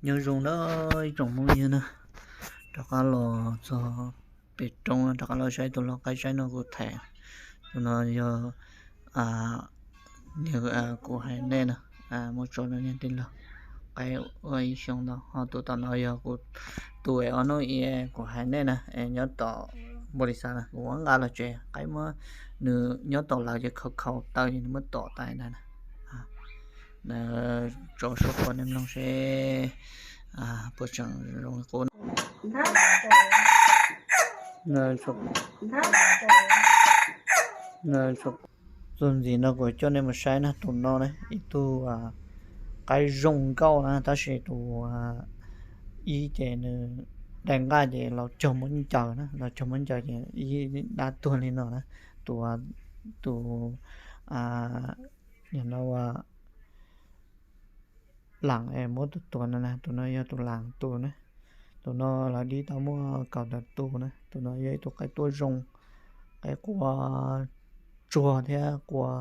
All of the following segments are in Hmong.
Nyob zoo na ib tsoom phooj ywg na, rov qab los txog pem roob, rov qab los saib tus lau qaib saib no kuv tham. Tus no yog kuv hais nej na, muab tso rau nej tij laug, qaib ua ib xyoo ntau. Ho tus tom no yog kuv tus es ob hnub i kuv hais nej na, es nyob tom npau li xav na, kuv muab nqa los tsev, qaib muab, nws nyob tom lawv ces khaus khaus taw ces nws muab tom tas ntag na. Tso suab qhua nej mloog seb puas tseem zoo li qub. Txuas ntxiv no kuv coj nej mus saib na, tus no na ib tug qaib zoo nkauj na, tab sis tus ib ces nws daim nqaj ces los cog muab ncaws na, los cog muab ncaws ces ib dab tuag li no na. Tus, tus, no ua lam muab tus tuag no na, tus no yog tus lam tus na. Tus no lawv dib tau muaj kaum tawm tus na. Tus no yog ib tug qaib tuaj zoo, qaib qua tsuag thiab qua,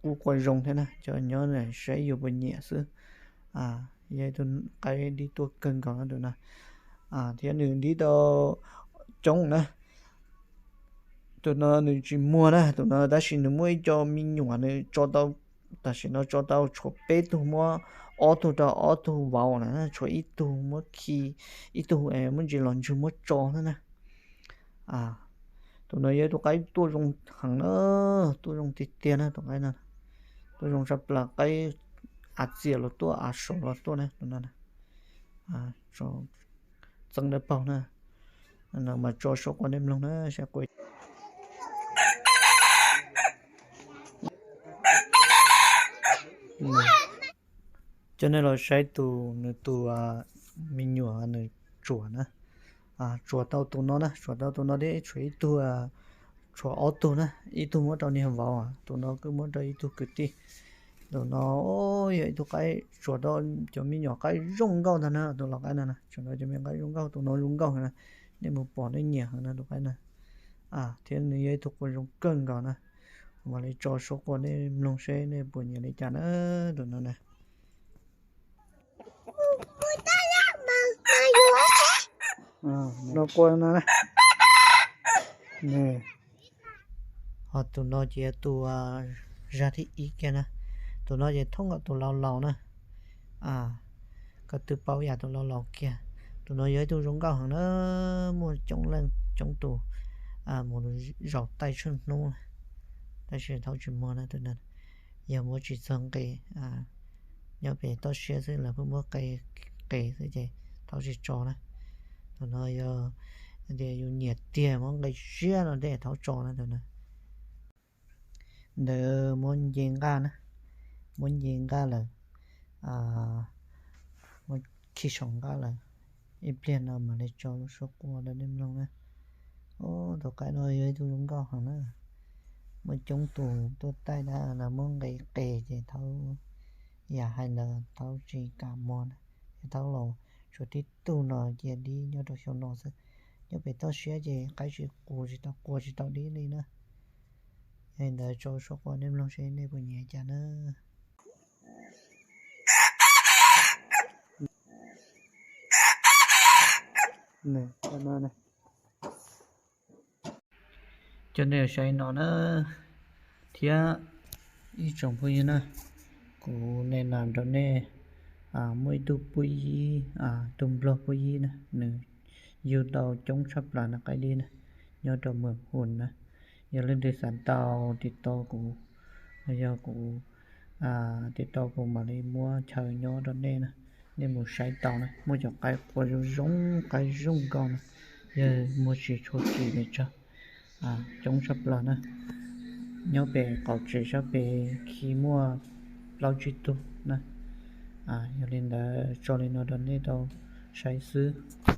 kuj qua zoo thiab na, cov nyob saib yus puas nyiam xwb. Yog ib tug qaib dib tuaj kawg nkaus na tus no, thiab nws dib tau coob na. Tus no nws tsis muag na tus no, tab sis nws muaj ib co me nyuam nws tso tau, tam sim no tso tau tshuav peb tug, muab ob tug rau ob tug vauv na, tshuav ib tug muab khi, ib tug muab ntsis los ntswg muab tso xwb na. Tus no yog ib tug qaib tuaj zoo heev na, tuaj zoo tiag tiag na tus qaib no, tuaj zoo tshaj plaws, qaib av txias los tuaj, av saum los tuaj na tus no. Txeeb dawb paug na, mas tso suab qhua nej mloog na saib qhua. Coj nej los saib tus, nws tus me nyuam nws tsuas na, tsuas tau tus no na, tsuas tau tus no thiab tshuav ib tug, tshuav ob tug na, ib tug muab rau niag vauv, tus no kuj muab rau ib tug kwv tij. Tus no yog ib tug qaib tsuas tau cov me nyuam qaib zoo nkauj ntag na, tus lau qaib no na tsuas tau cov me nyuam qaib zoo nkauj, tus no zoo nkauj heev na, nej mus pom nej nyiam heev na tus qaib na. Thiab nws yog ib tug qhua zoo kawg nkaus na. Kuv mam li tso suab qhua nej mloog seb nej puas nyiam li cas na tus no na. No qhua no na. Ho tus no ces yog tus zag thib ib kiag na. Tus no ces thoob nkaus tus laus laus na, ko tw paub yam tus laus laus kiag. Tus no yog ib tug zoo nkauj heev na, muaj coob leej coob tus mus zaum taij tsheej hnub na, tab sis thaub tsis muag na tus no. Yog muab tsis txog nqe, nyob pem toj siab xwb lawv pheej muab qe, qe xwb ces thaub tsis tso na. Tus no yog tias yus nyiam tiag muab nqe siab no tej thaub tso na tus no. Ntawd muab nce nqaj na, muab nce nqaj lawm, muab khi saum nqaj lawm. Ib pliag no mam li tso lub suab qhua rau nej mloog na. Tus qaib no yog ib tug zoo nkauj heev na. Muaj coob tus tuaj taij dab los muab nqe qe ces thaub yam hais ntawd thaub tsis kam muag na. Ces thaub los tshuav tib tug no cia dib nyob rau xyoo no xwb. Nyob pem toj siab ces qaib tsis qus tsis tau, qua tsis tau dib li na. Yog li ntawd tso suab qhua nej mloog seb nej puas nyiam cas na. Coj nej saib no na, thiab ib tsoom phooj ywg na, kuv nes nas rau nej, muaj ib tug pub yib, tus nplog pub yib na, nws yug tau coob tshaj plaws na qaib dib na, nyob rau Mws Hus na. Yog leej twg xav tau tiv tauj kuv, yog kuv tiv tauj kuv mam li muab chaw nyob rau nej na, nej mus saib tau na. Muaj cov qaib qua zoo zoo, qaib zoo nkauj na, yog muag tsis tshua kim pes tsawg, coob tshaj plaws na. Nyob pem qaum tsev sab pem khi muaj plaub tsib tug na. Yog li ntawd tso li no rau nej tau saib xwb.